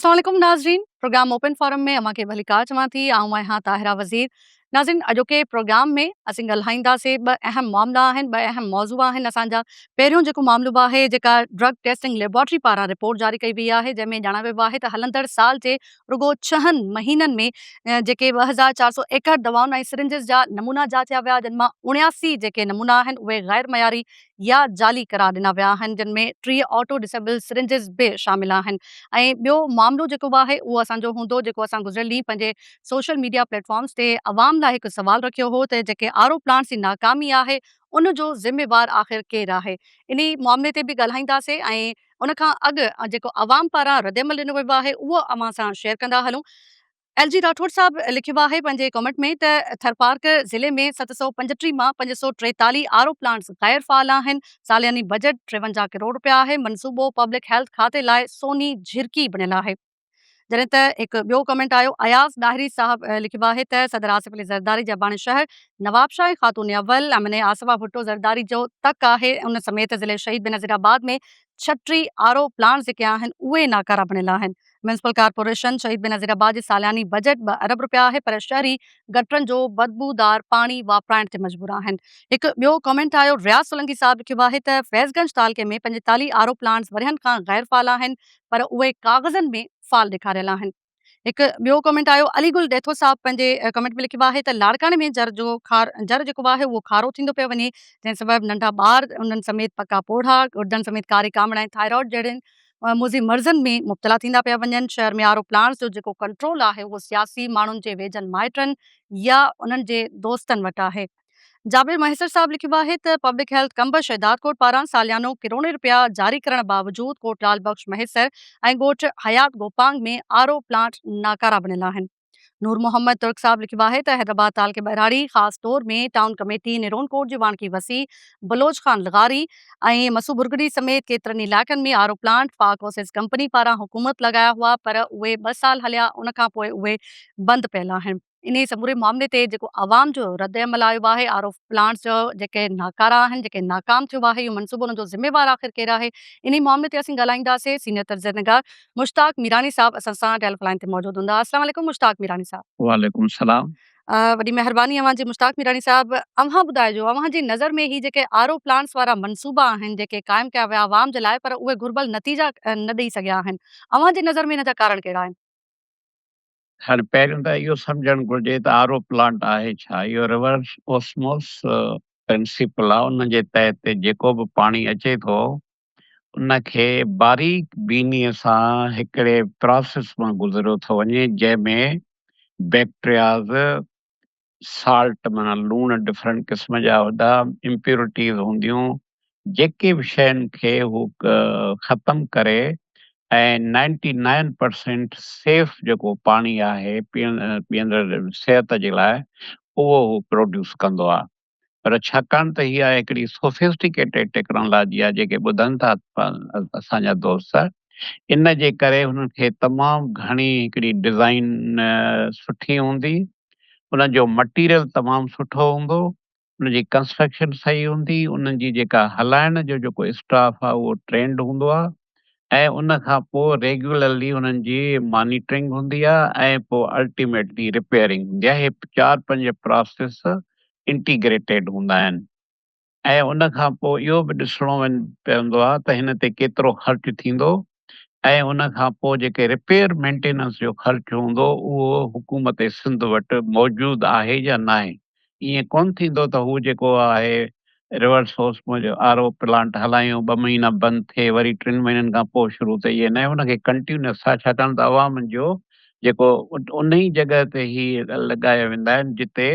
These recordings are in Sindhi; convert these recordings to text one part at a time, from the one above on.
السلام عليڪم ناظرين پروگرام اوپن فورم ۾ اوهان کي ڀليڪار چوان ٿي. آئون آهيان طاهره وزير. ناظرين اڄوڪي پروگرام ۾ اسين ڳالهائينداسين ٻه اهم معاملا آهن، ٻه اهم موضوع آهن اسان جا. پهريون جيڪو معاملو آهي جيڪا ڊرگ ٽيسٽنگ ليبارٽري پاران رپورٽ جاري ڪئي وئي آهي جنهن ۾ ڄاڻايو ويو آهي ته هلندڙ سال جي رڳو ڇهن مهينن ۾ جيڪي 2461 دوائن ۽ سرنجز جا نمونا جاچيا ويا جن مان 79 جيڪي نمونا آهن اهي غير معياري يا جعلي قرار ڏنا ويا آهن جن ۾ 30 آٽو ڊسيبل سرنجز به شامل آهن ۽ ٻيو معاملو جيڪو به آهي اهو اسان جو هوندو جيڪو اسان گذريل ڏينهن پنهنجي سوشل ميڊيا پليٽ فارمز تي عوام لاء هڪ سوال رکيو هو ته جيڪي آر او پلانٽس جي ناڪامي آهي ان جو ذميوار آخر ڪير آهي انهي معاملي تي به ڳالهائينداسين ۽ ان کان اڳ جيڪو عوام پاران ردعمل ڏنو ويو آهي اهو اوهان سان شيئر ڪندا هلون. ايل جي راٺوڙ صاحب لکيو آهي پنهنجي ڪمينٽ ۾ ته ٿرپارڪر ضلعي ۾ 735 مان 543 آر او پلانٽس غير فعال آهن، سالياني بجيٽ 53 ڪروڙ رپيا آهي، منصوبو پبلڪ هيلٿ کاتي لاء سوني جهرڪي بڻيل آهي. جڏهن ته هڪ ٻيو ڪمينٽ آيو اياز ڏاهري صاحب لکيو آهي ته صدر آصف علي زرداري جي اباڻي شهر نوابشاهه ۽ خاتون اول امنه آصفه ڀٽو زرداري جو تڪ آهي ان سميت ضلعي شهيد بينظير آباد ۾ 36 آر او پلانٽس جيڪي آهن اهي ناڪارا بڻيل آهن. ميونسپل ڪارپوريشن شهيد بينظير آباد جي سالياني بجيٽ 2 ارب رپيا آهي پر شهري گٽرن جو بدبودار پاڻي واپرائڻ تي مجبور آهن. هڪ ٻيو ڪمينٽ آيو رياض سولنگي صاحب لکيو آهي ته فيض گنج تعلقي ۾ 45 آر او پلانٽس ورهين کان غير فعال آهن پر اهي ڪاغذن ۾ فعال ڏيکاريل آهن. هڪ ٻيو ڪمينٽ آيو علي گل ڏيٿو صاحب پنهنجي ڪمينٽ ۾ لکيو آهي ته لاڙڪاڻي ۾ جر جو کار جر جيڪو آهي اهو کارو ٿيندو پيو وڃي جنهن سبب ننڍا ٻار انهن سميت پڪا پوڙها گردن سميت ڪاري ڪامڻ ۽ ٿائرائڊ جهڙين موذي مرضن ۾ مبتلا ٿيندا پيا وڃن شهر ۾ آر او پلانٽس جو جيڪو ڪنٽرول آهي اهو سياسي ماڻهن جي ويجهن مائٽن يا انهن جي دوستن وٽ آهي. جابر مهيسر صاحب لکيو آهي ته پبلڪ هيلٿ ڪنب شهدادڪوٽ پاران ساليانو ڪروڙين رپيا جاري ڪرڻ باوجود ڪوٽ لال بخش مهيسر ۽ ڳوٺ حيات گوپانگ ۾ آر او پلانٽ ناڪارا بڻيل آهن. نور محمد ترڪ صاحب لکيو آهي ته حيدرآباد تعلقي ٻهراڙي خاص طور ۾ ٽائون ڪميٽي نيرون ڪوٽ جي واڻڪي وسي بلوچ خان لغاري ۽ مسو ڀرڳڙي سميت ڪيترن علائقن ۾ آر او پلانٽ پاڪ اوسيس ڪمپني پاران حڪومت لڳايا هئا پر اهي 2 سال هليا ان کانپوء اهي بند پيل آهن. انهي سموري معاملي تي جيڪو عوام جو رد عمل آيو آهي آر او پلانٽس جو جيڪي ناڪارا آهن جيڪي ناڪام ٿيو آهي اهو منصوبو ان جو ذميوار آخر ڪير آهي انهي معاملي تي اسين ڳالهائينداسين سينيئر تجزيه نگار مشتاق ميراڻي صاحب اسان سان ٽيليفون لائين تي موجود هوندا. السلام عليڪم مشتاق ميراڻي صاحب. وعليڪم السلام. وڏي مهرباني اوهان جي مشتاق ميراڻي صاحب اوهان ٻڌائجو اوهان جي نظر ۾ هي جيڪي آر او پلانٽس وارا منصوبا آهن جيڪي قائم ڪيا ويا عوام جي لاء پر اهي گهربل نتيجا نه ڏئي سگهيا آهن اوهان جي نظر ۾ ان جا ڪارڻ ڪهڙا آهن؟ هاڻي پهريون ته اهو سمجهڻ گهرجي ته آر او پلانٽ آهي ڇا؟ اهو ريورس اوسموس پرنسپل آهي، ان جي تحت جيڪو به پاڻي اچي ٿو ان کي باريڪ بينيء سان هڪڙي پراسيس مان گذريو ٿو وڃي جنهن ۾ بيڪٽرياز، سالٽ معنيٰ لوڻ ڊفرنٽ قسم جا هوندا، امپيورٽيز هونديون، جيڪي به شين کي هو ختم ڪري ۽ نائنٽي نائن پرسينٽ سيف جيڪو پاڻي آهي پيئڻ پيئندڙ صحت جي لاء اهو هو پروڊيوس ڪندو آهي پر ڇاڪاڻ ته هي آهي هڪڙي سوفسٽيڪيٽيڊ ٽيڪنالاجي آهي جيڪي ٻڌن ٿا اسان جا دوست ان جي ڪري هنن کي تمام گهڻي هڪڙي ڊزائين سٺي هوندي ان جو مٽيريل تمام سٺو هوندو، ان جي ڪنسٽرڪشن صحيح هوندي، انهن جي جيڪا هلائڻ جو جيڪو اسٽاف آهي اهو ٽرينڊ هوندو آهي ۽ ان کان پوء ريگيولرلي انهن جي مانيٽرنگ هوندي آهي ۽ پوء الٽيميٽلي رپيئرنگ هوندي آهي. هي چار پنج پراسيس انٽيگريٽيڊ هوندا آهن ۽ ان کان پوء اهو به ڏسڻو پوندو آهي ته هن تي ڪيترو خرچ ٿيندو ۽ ان کان پوء جيڪي رپيئر مينٽيننس جو خرچ هوندو اهو حڪومت سنڌ وٽ موجود آهي يا ناهي. ائين ڪونه ٿيندو ته هو جيڪو آهي ريورس اوسمو جو آر او پلانٽ هلايون ٻه مهينا بند ٿئي وري ٽن مهينن کان پوء شروع ٿئي ائين ناهي ان کي ڪنٽينيوس آهي ڇاڪاڻ ته عوام جو جيڪو انهي جڳهه تي هي لڳايا ويندا آهن جتي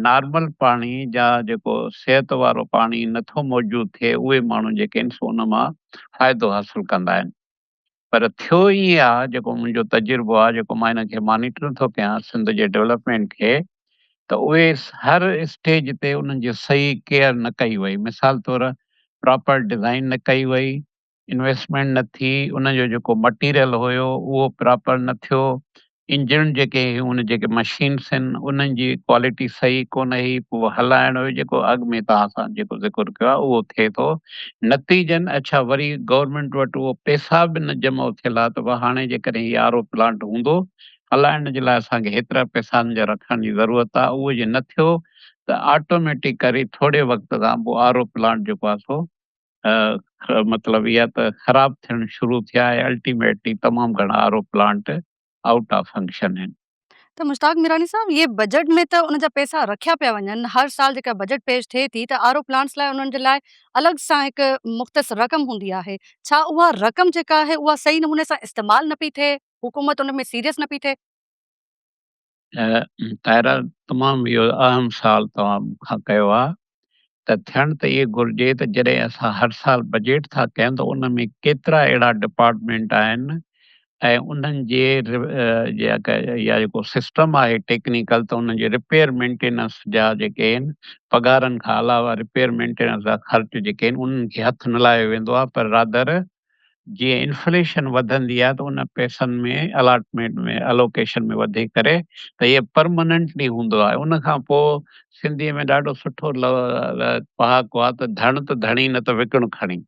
نارمل پاڻي يا جيڪو صحت وارو پاڻي نٿو موجود ٿئي اهي ماڻهو جيڪي آهن سو ان مان فائدو حاصل ڪندا آهن پر ٿيو ائين آهي جيڪو منهنجو تجربو آهي جيڪو مان هن کي مانيٽر ٿو ڪيان سنڌ جي ڊولپمينٽ کي ته اهي هر اسٽيج تي انهن جي صحيح ڪيئر نه ڪئي وئي مثال طور پراپر ڊزائين نه ڪئي وئي انويسٽمينٽ نه ٿي، ان جو جيڪو مٽيريل هيو اهو پراپر نه ٿيو. انجڻ جيڪي هيون جيڪي مشينس آهن انهن جي ڪوالٽي صحيح ڪونه هئي پوء هلائڻ جو جيڪو اڳ ۾ توهان سان جيڪو ذڪر ڪيو آهي اهو ٿئي ٿو نتيجن اڇا وري گورنمينٽ وٽ اهو پيسا به نه جمع ٿيل آهي ته هاڻي جيڪڏهن هي آر او پلانٽ هوندو هلائڻ جي لاء اسان کي هيترا پيسا جا رکڻ جي ضرورت آهي اهو جي نه ٿيو ته آٽوميٽيڪلي ٿوري وقت کان پوء آر او پلانٽ جيڪو آهي سو مطلب اها ته خراب ٿيڻ شروع ٿيا ۽ الٽيميٽلي تمام گهڻا R O plant out of function آهن. ته مشتاق ميراڻي صاحب اهي بجيٽ ۾ ته ان جا پئسا رکيا پيا وڃن هر سال جيڪا بجيٽ پيش ٿئي ٿي ته آر او پلانٽس لاء انهن جي لاء الڳ سان هڪ مختص رقم هوندي آهي ڇا اها رقم جيڪا آهي اها صحيح نموني سان استعمال نه پئي ٿئي حڪومت ان ۾ سيريس نه پئي ٿئي؟ طاهره تمام اهو اهم سوال توهان مون کان ڪيو آهي ته ٿيڻ ته اهي گهرجي ته جڏهن اسان هر سال بجيٽ ٿا ڪيون ته ان ۾ ڪيترا اهڙا ڊپارٽمينٽ آهن ۽ انهن جي يا جيڪو سسٽم آهي ٽيڪنيڪل ته انهن جي رپيئر مينٽيننس جا جيڪي آهن پگهارن کان علاوه رپيئر مينٽيننس جا خرچ جيڪي آهن انهن کي هٿ نه لايو ويندو آهي پر رادر جيئن انفليشن وڌندي آهي ته ان پئسن ۾ الاٽمينٽ ۾ الوڪيشن ۾ وڌي ڪري ته اهي پرماننٽلي هوندو آهي ان کان پوء سنڌي ۾ ڏاڍو سٺو پهاڪو آهي ته ڌڻ ته ڌڻي نه ته وڪڻ کڻي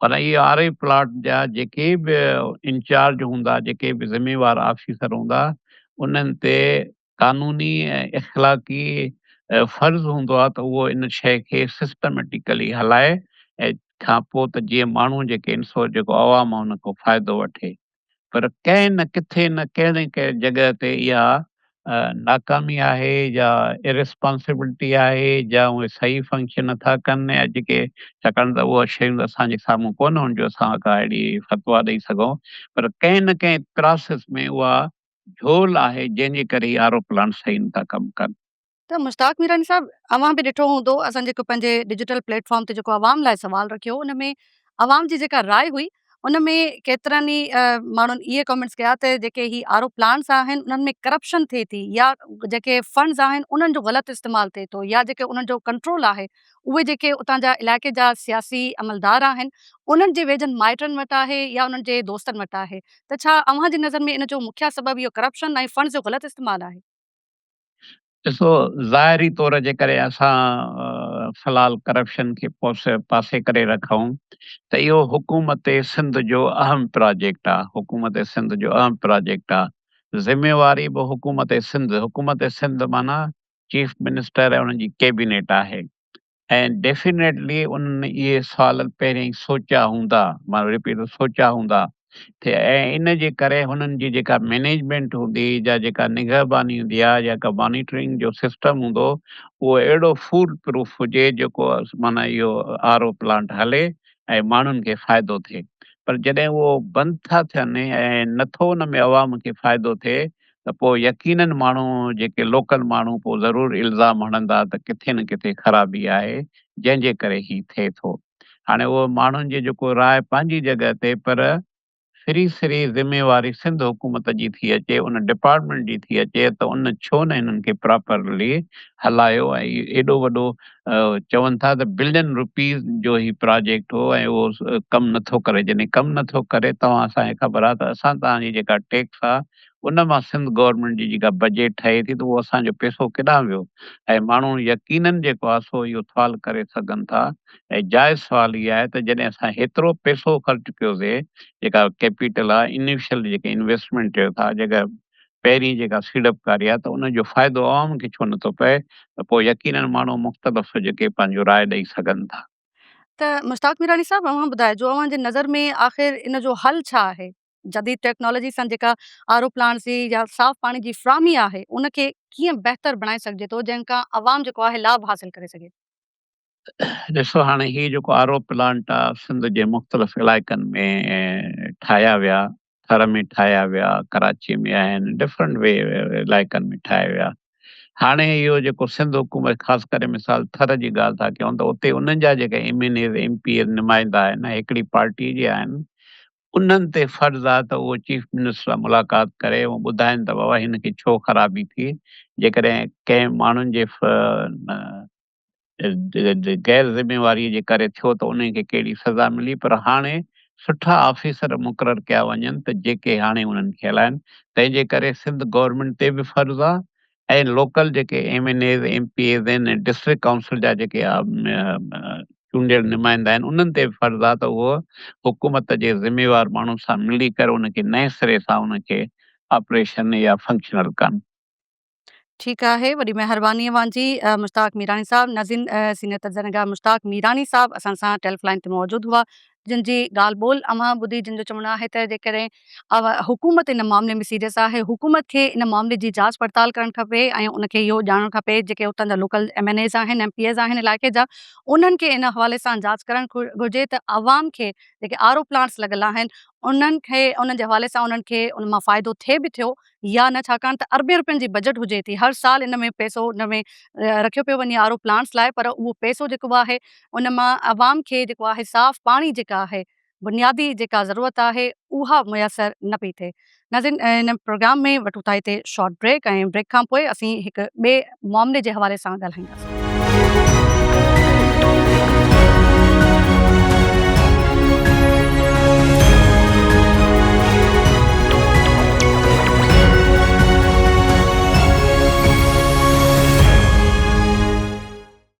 پر اهي آر اي پلاٽ جا جيڪي به انچارج هوندا جيڪي به ذميوار آفيسر هوندا انهن تي قانوني ۽ اخلاقي فرض هوندو آهي ته اهو ان شيء کي سسٽميٽيڪلي هلائي ۽ کان پوء ته جيئن ماڻهو جيڪي آهن سو جيڪو عوام آهي ان کان فائدو وٺي پر ڪنهن نه ڪٿي نه ڪهڙي ڪنهن جڳهه تي اها ناڪامي آهي يا اريسپانسبلٽي آهي يا اهي صحيح فنڪشن نٿا ڪن يا جيڪي ڇاڪاڻ ته اهي شيون اسان جي سامهون ڪونه هن جو اسان ڪا اهڙي فتويٰ ڏئي سگهون پر ڪنهن نه ڪنهن پراسيس ۾ اها جهول آهي جنهن جي ڪري هي آر او پلانٽ صحيح نٿا ڪم ڪن. ته مشتاق ميراڻي صاحب اوهان به ڏٺو هوندو اسان جيڪو پنهنجي ڊجيٽل پليٽ فارم تي جيڪو عوام لاء سوال رکيو ان ۾ عوام جي جيڪا راء هئي ان ۾ ڪيترن ئي ماڻهن اهي ڪمينٽس ڪيا ته جيڪي هي آر او پلانٽس آهن انهن ۾ ڪرپشن ٿئي ٿي يا جيڪي فنڊز آهن انهن جو غلط استعمال ٿئي ٿو يا جيڪي انهن جو ڪنٽرول آهي اهي جيڪي اتان جا علائقي جا سياسي عملدار آهن انهن جي ويجهن مائٽن وٽ آهي يا انهن جي دوستن وٽ آهي ته ڇا اوهان جي نظر ۾ ان جو مکيه سبب اهو ڪرپشن ۽ فنڊز جو غلط استعمال آهي؟ ڏسو ظاهري طور جيڪڏهن اسان في الحال ڪرپشن کي پاسي ڪري رکون ته اهو حڪومت سنڌ جو اهم پراجيڪٽ آهي، حڪومت سنڌ جو اهم پراجيڪٽ آهي، ذميواري به حڪومت سنڌ، حڪومت سنڌ معنيٰ چيف منسٽر ۽ انهن جي ڪيبينيٽ آهي. ۽ ڊيفينيٽلي انهن اهي سوال پهريائين سوچيا هوندا، مان رپيٽ سوچيا هوندا ۽ ان جي ڪري هنن جي جيڪا مينيجمينٽ هوندي يا جيڪا نگهباني هوندي آهي يا ڪا مانيٽرنگ جو سسٽم هوندو اهو اهڙو فول پروف هجي جيڪو معنيٰ اهو آر او پلانٽ هلي ۽ ماڻهن کي فائدو ٿئي پر جڏهن اهو بند ٿا ٿين ۽ نٿو ان ۾ عوام کي فائدو ٿئي ته پوء يقينن ماڻهو جيڪي لوڪل ماڻهو پوء ضرور الزام هڻندا ته ڪٿي نه ڪٿي خرابي آهي جنهن جي ڪري هي ٿئي ٿو. هاڻي اهو ماڻهن جي جيڪو راء پنهنجي جڳهه تي پر سري سري ذميواري سنڌ حڪومت جي ٿي اچي ان ڊپارٽمينٽ جي ٿي اچي ته ان ڇو نه هنن کي پراپرلي هلايو ۽ ايڏو وڏو چون ٿا ته بلين روپيز جو هي پراجيڪٽ هو ۽ اهو ڪم نٿو ڪري جڏهن ڪم نٿو ڪري توهان اسان کي خبر آهي ته اسان توهان جي جيڪا ٽيڪس آهي ان مان سنڌ گورنمينٽ جي جيڪا بجيٽ ٺهي ٿي ته اهو اسان جو پيسو ڪيڏانهن ويو ۽ ماڻهو يقينن جيڪو آهي سو اهو سوال ڪري سگهن ٿا ۽ جائز سوال اهو آهي ته جڏهن اسان هيترو پيسو خرچ ڪيوسي جيڪا ڪيپيٽل آهي انيشل جيڪي انويسٽمينٽ چيو ٿا جيڪا پهرين جيڪا سيڙپڪاري آهي ته ان جو فائدو عوام کي ڇو نٿو پئي ته پوء يقينن ماڻهو مختلف جيڪي پنهنجو راء ڏئي سگهن ٿا. ته مشتاق ميراڻي صاحب اوهان ٻڌائجو اوهان جي نظر ۾ آخر ان جو حل ڇا آهي؟ جديد ٽيڪنالاجي سان جيڪا آر او پلانٽس جي يا صاف پاڻي جي فراهمي آهي ان کي ڪيئن بهتر بڻائي سگهجي ٿو جنهن کان عوام جيڪو آهي لاڀ حاصل ڪري سگهي؟ ڏسو هاڻي هي جيڪو آر او پلانٽ آ سنڌ جي مختلف علائقن ۾ ٺاهيا ويا، ٿر ۾ ٺاهيا ويا، ڪراچي ۾ آهن، ڊفرنٽ وي علائقن ۾ ٺاهيا ويا. هاڻي اهو جيڪو سنڌ حڪومت خاص ڪري مثال ٿر جي ڳالهه ٿا ڪيون ته اتي انهن جا جيڪي M N As M P As نمائندا آهن هڪڙي پارٽي جي آهن انهن تي فرض آ ته اهو چيف منسٽر سان ملاقات ڪري ۽ ٻڌائين ته بابا هن کي ڇو خرابي ٿي جيڪڏهن ڪنهن ماڻهن جي غير ذميواري جي ڪري ٿيو ته انهن کي ڪهڙي سزا ملي پر هاڻي سٺا آفيسر مقرر ڪيا وڃن ته جيڪي هاڻي انهن کي هلائن تنهن جي ڪري سنڌ گورنمينٽ تي به فرض آ ۽ لوڪل جيڪي M N As M P As آهن ۽ ڊسٽرڪٽ ڪائونسل جا جيڪي چونڊيل نمائندا آهن انهن تي به فرض آ ته اهو حڪومت جي ذميوار ماڻهن سان ملي ڪري ان کي نئين سري سان ان کي آپريشن يا فنڪشنل ڪن. ٺيڪ آهي وڏي مهرباني اوهان جي مشتاق ميراڻي صاحب ناظرين سينئر تجزيه نگار مشتاق ميراڻي صاحب اسان سان ٽيلف لائن تي موجود هئا جن جي ڳالهه ٻولهه اوهان ٻڌي جن جو چوڻ آهي ته جيڪڏهن حڪومت ان معاملي ۾ سيريس آهي حڪومت کي ان معاملي جي جاچ پڙتال ڪرڻ کپي ۽ ان کي اهو ڄاڻڻ کپي جيڪي اتان جا لوڪل ايم اين ايز آهن ايم پي ايز آهن علائقي جا انهن کي ان حوالي سان جاچ ڪرڻ گهرجي ته عوام کي جيڪي آر او پلانٽس لڳل آهن انهن کي انهن جي حوالي سان انهن کي ان مان فائدو ٿئي به ٿيو يا نه ڇاڪاڻ ته اربين روپين جي بجيٽ هجي ٿي هر سال ان ۾ پئسو ان ۾ رکيو پيو وڃي آر او پلانٽس لاء پر اهو پئسو جيڪو آهي ان مان عوام کي جيڪو آهي صاف پاڻي جيڪا آهي بنيادي جيڪا ضرورت آهي اها ميسر نه پئي ٿئي ناظرين ان پروگرام ۾ وٺون ٿا هتي شارٽ بريڪ ۽ بريڪ کان پوء اسين هڪ ٻئي معاملي جي حوالي سان ڳالهائينداسين.